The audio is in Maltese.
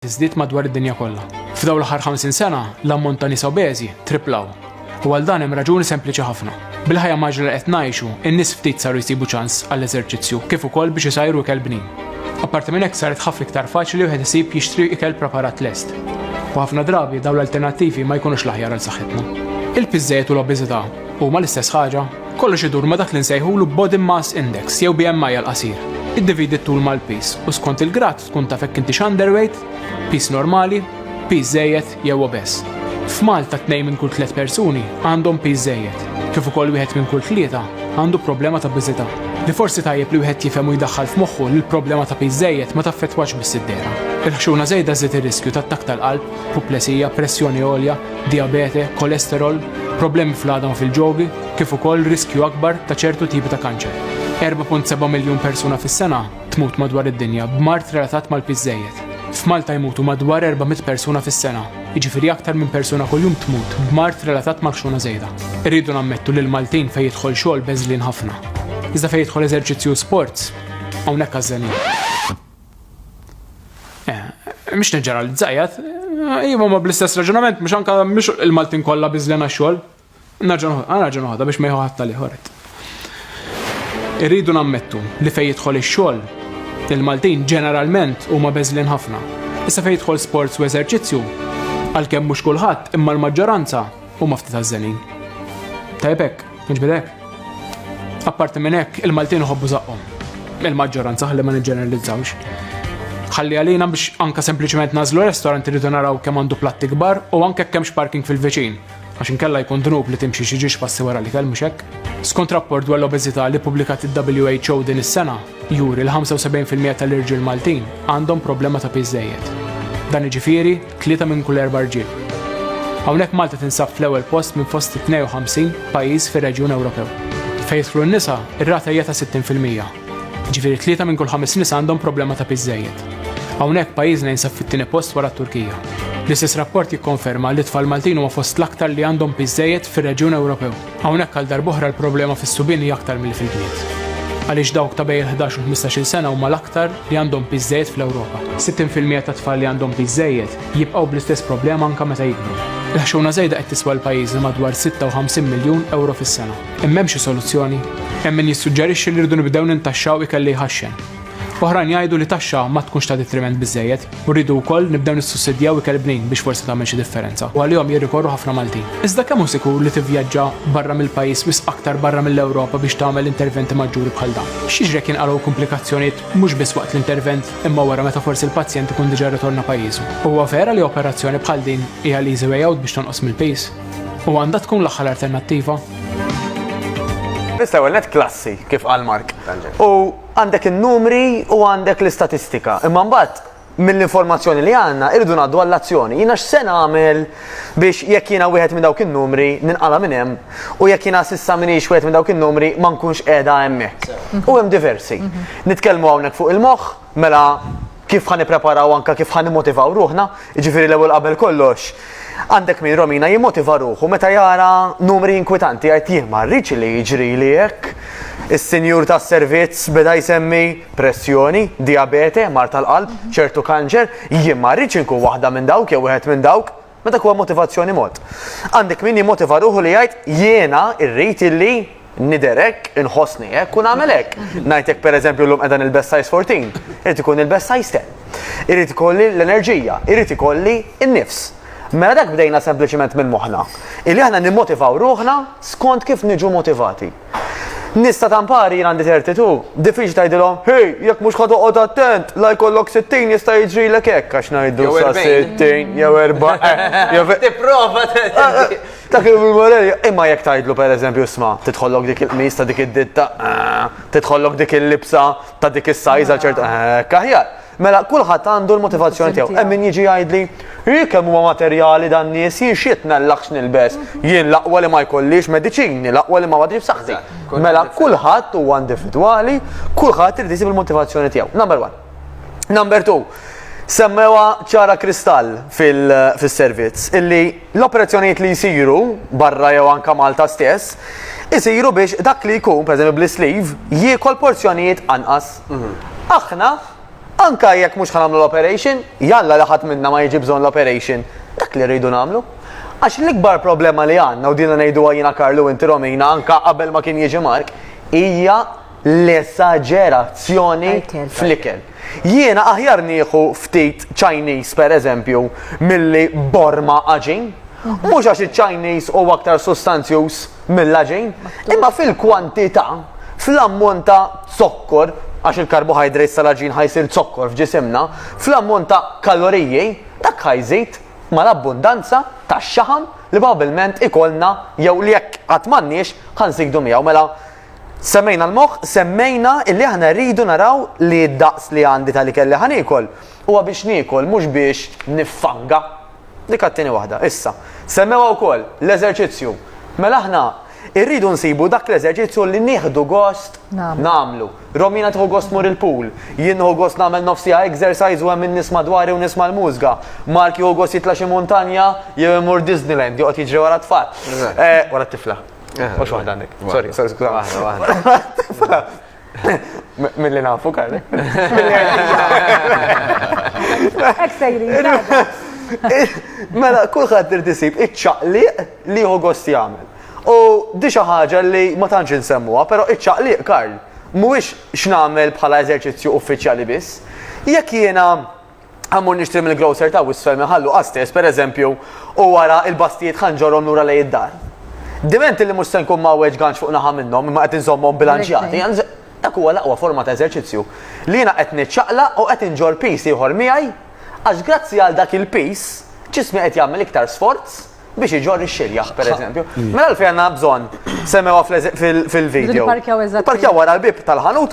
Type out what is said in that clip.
Tiżdied madwar id-dinja kollha. F'dawn l-aħħar 50 sena, l-ammont ta' nies obeżi triplaw. U għal dan hemm raġuni sempliċi ħafna. Bil-ħajja mgħaġġla li qed ngħixu, in-nies ftit saru jsibu ċans għall-eżerċizzju kif ukoll biex isajru ikel bnin. Apparti minn hekk saret ħafna iktar faċli wieħed isib jixtri ikel preparat lest. U ħafna drabi dawn l-alternattivi ma jkunux l-aħjar għal saħħitna. Il-piż żejjed u l-obeżità huma l-istess ħaġa? Kollox idur ma' dak li nsejħulu Body Mass Index jew BMI għall-qasir. Iddividi t-tul mal-piż u skont il-grad Tkun taf hekk intix underweight, piż normali, piż żejjed jew obeż. F'Malta tnejn minn kull tliet persuni għandhom piż żejjed, kif ukoll wieħed minn kull tlieta għandu problema ta' obeżità. Li forsi tajjeb li wieħed jifhem u jdaħħal f'moħħu li l-problema ta' piż żejjed ma taffettwax biss id-dehra. Il-ħxuna żejda żżid ir-riskju ta' attakk tal-qalb, puplesija, pressjoni għolja, dijabete, kolesterol, problemi fl-għadam u fil-ġogi, kif ukoll riskju akbar ta' ċertu tipi ta' kanċer. 4.7 miljun persuna fis-sena tmut madwar id-dinja b'mard relatat mal-piż żejjed. F'Malta jmutu madwar 400 persuna fis-sena, jiġifieri aktar minn persuna kuljum tmut b'mard relatat mal-ħxuna żejda. Irridu nammettu li l-Maltin fejn jidħol xogħol beżlin ħafna. Iżda fejn jidħol eżerċizzju u sports, hawnhekk għażżenin. Eh, mhix niġġeneralizza qiegħed, eh, iva ma bl-istess raġunament mhux anke mhux il-Maltin kollha biżlin għax-xogħol. Nerġa' noħodha biex ma jieħu ħadd tal-ieħor. Irridu nammettu li fejn jidħol ix-xogħol, il-Maltin ġeneralment huma beżlin ħafna. Issa fejn jidħol sports u eżerċizzju, għalkemm mhux kulħadd imma l-maġġoranza huma ftit għażżenin. Tajjeb hekk, jiġbir hekk. Apparti minn hekk, il-Maltin iħobbu żaqqhom. Il-maġġoranza ħalli ma niġġeneralizzawx. Ħalli għalina biex anka sempliċement nażlu restaurant irridu naraw kemm għandu platti kbar u anke kemmx parking fil-viċin. Għax inkella jkun dnub li timxi xi ġiex passi wara l-ikel, mhux hekk? Skont rapport dwar l-obeżità li ppubblikat il-WHO din is-sena, juri li 75% tal-irġiel Maltin għandhom problema ta' piż żejjed. Dan jiġifieri tlieta minn kull erba' rġiel. Hawnhekk Malta tinsab fl-ewwel post minn fost it-52 pajjiż fir-reġjun Ewropew. Fejn jidħlu n-nisa, ir-rata hija ta' 60%. Jiġifieri tlieta minn kull ħames nisa għandhom problema ta' piż żejjed. Hawnhekk pajjiżna jinsab fit-tieni post wara t-Turkija. L-istess rapport jikkonferma li t-tfal Maltin huma fost l-aktar li għandhom piż żejjed fir-reġjun Ewropew. Hawnhekk għal darb'oħra l-problema fis-subien hija aktar milli fil-bniet. Għaliex dawk ta' bejn il-ħdax u l-ħmistax-il sena huma l-aktar li għandhom piż żejjed fl-Ewropa. 60% tat-tfal li għandhom piż żejjed jibqgħu bl-istess problema anke meta jikbru. Il-ħxuna żejda qed tiswa 'l pajjiżna madwar 56 miljun ewro fis-sena. Imma hemm xi soluzzjoni? Hemm min jissuġġerixxi li rridu nibdew nintaxxaw ikel li jħaxxen. Oħrajn jgħidu li taxxa ma tkunx ta' detriment biżżejjed u rridu wkoll nibdew nissussidjaw ikel bnin biex forsi tagħmel xi differenza. U għalihom jirrikorru ħafna Maltin. Iżda kemm hu sikur li tivvjaġġa barra mill-pajjiż wisq aktar barra mill-Ewropa biex tagħmel interventi maġġuri bħal dawn? X'jiġri jekk jinqalgħu kumplikazzjonijiet mhux biss waqt l-intervent imma wara meta forsi l-pazjent ikun diġà rritorna pajjiżu? Huwa vera li operazzjoni bħal din hija l-easy way out biex tonqos mill-piż? U għandha tkun l-aħħar alternattiva? Issa ewwel nett klassi kif qal Mark. U Għandek in-numri u għandek l-istatistika. Imma mbagħad mill-informazzjoni li għandna irridu ngħaddu għall-azzjoni. Jiena x'se nagħmel biex jekk jiena wieħed minn dawk in-numri ninqala' minn hemm u jekk jiena s'issa m'iniex wieħed minn dawk in-numri ma nkunx qiegħda hemmhekk. U hemm diversi. Nitkellmu hawnhekk fuq il-moħħ, mela kif ħa nippreparaw anke kif ħa nimmotivaw ruħna, jiġifieri l-ewwel qabel kollox Għandek min Romina jimmotiva ruħu meta jara numri inkwetanti jgħid jien ma rridx li jiġrili hekk. Is-sinjur tas-servizz beda jsemmi pressjoni, dijabete, mard tal-qalb, ċertu kanċer, jien ma rridx inkun waħda minn dawk jew wieħed minn dawk. Meta huwa motivazzjoni mod. Għandek min jimmotiva ruħu li jgħid jiena rrid illi nidher hekk, inħossni hekk u nagħmel hekk. Ngħid hekk pereżempju llum qiegħda nilbes size 14, irid ikun nilbes size 10. Irid ikolli l-enerġija, irid ikolli n-nifs. Mela dak bdejna sempliċement minn moħħna. Illi aħna nimmotivaw ruħna skont kif niġu motivati. Nies ta' tampari jien għandi 32, diffiċli tgħidilhom, hey, jekk mhux ħa toqgħod attent, la jkollok 60 jista' jiġrilek hekk għax ngħidu sa 60 jew 40. Tipprova Dak il-Morelli, imma jekk tgħidlu pereżempju isma' tidħollok dik il-qmis ta' dik id-ditta, eh, tidħollok dik il-libsa ta' dik is-sajż għal ċertu, eh, aħjar. Mela kulħadd għandu l-motivazzjoni tiegħu. Hemm min jiġi jgħidli, hi kemm huma materjali dan nies jien xi tnellaħx nilbes, jien l-aqwa li ma jkollix mediċini, l-aqwa li ma għadix b'saħħti. Mela kulħadd huwa individwali, kulħadd irid isib il-motivazzjoni tiegħu. Number one. Number two, semmewha ċara kristall fil-servizz illi l-operazzjonijiet li jsiru barra jew anka Malta stess isiru biex dak li jkun, pereżempju bl-sleeve, jiekol porzjonijiet anqas. Mhm. Aħna. Anke jekk mhux ħa nagħmlu l-operation, jalla li ħadd minna ma jiġi bżonn l-operation, dak li rridu nagħmlu. Għax l-ikbar problema li għandna, u dina ngħiduha jiena Karlu inti Romina anke qabel ma kien jiġi Mark, hija l-esaġerazzjoni fl-ikel. Jiena aħjar nieħu ftit Chinese per eżempju milli borma għaġin. Mhux għax iċ-Chinese huwa aktar sustanzjuż mill-għaġin, imma fil-kwantità, fl-ammont ta' zokkor, għax il-carbohydrates tal-għaġin ħa jsir zokkor f'ġisimna, fl-ammont ta' kaloriji, dak ħa jżid mal-abbundanza ta' xaħam li probabbilment ikollna jew li jekk qatt m'għandniex ħa nżidu miegħu. Mela semmejna l-moħħ, semmejna illi aħna rridu naraw li d-daqs li għandi tal-ikel li ħa niekol huwa biex niekol mhux biex niffanga. Dik għat-tieni waħda. Issa, semmewha wkoll l-eżerċizzju. Mela aħna irridu nsibu dak l-eżerċizzju li nieħdu gost nagħmlu. Romina tieħu gost tmur il-pool, jien nieħu gost nagħmel nofs siegħa exercise u hemm in-nies madwari u nisma' l-mużika. Mark jieħu gost jitla' xi muntanja jew imur Disneyland joqgħod jiġri wara t-tfal. Eh, wara t-tifla. Mhux waħda għandek. Sorry, sorry, skuża. Waħda, waħda. Milli nafu, Karli. Hekk sejrin. Mela, kulħadd irid isib iċ-ċaqliq li jieħu gost jagħmel. U di xi ħaġa li ma tantx insemmuha, però iċ-ċaqliq, Karl, mhuwiex x'nagħmel bħala eżerċizzju uffiċjali biss. Jekk jiena ħa mmur nixtri mill-grocer ta' wisfel minn Ħal Luqa stess, per eżempju, u wara il-bastijiet ħa nġorrhom lura lejn id-dar. Diment li mhux se nkun mgħawweġ ganċ fuq naħa minnhom, imma qed inżommhom bilanċjati, dak huwa l-aqwa forma ta' eżerċizzju. Li jiena qed niċċaqlaq u qed inġorr piż ieħor miegħi, għax grazzi għal dak il-piż, ġismi qed jagħmel iktar sforz biex iġorr ix-xirja, per eżempju. Mela għalfejn għandna bżonn, semmewha fil-video. Nipparkjaw eżatt. Nipparkjaw wara l-bieb tal-ħanut.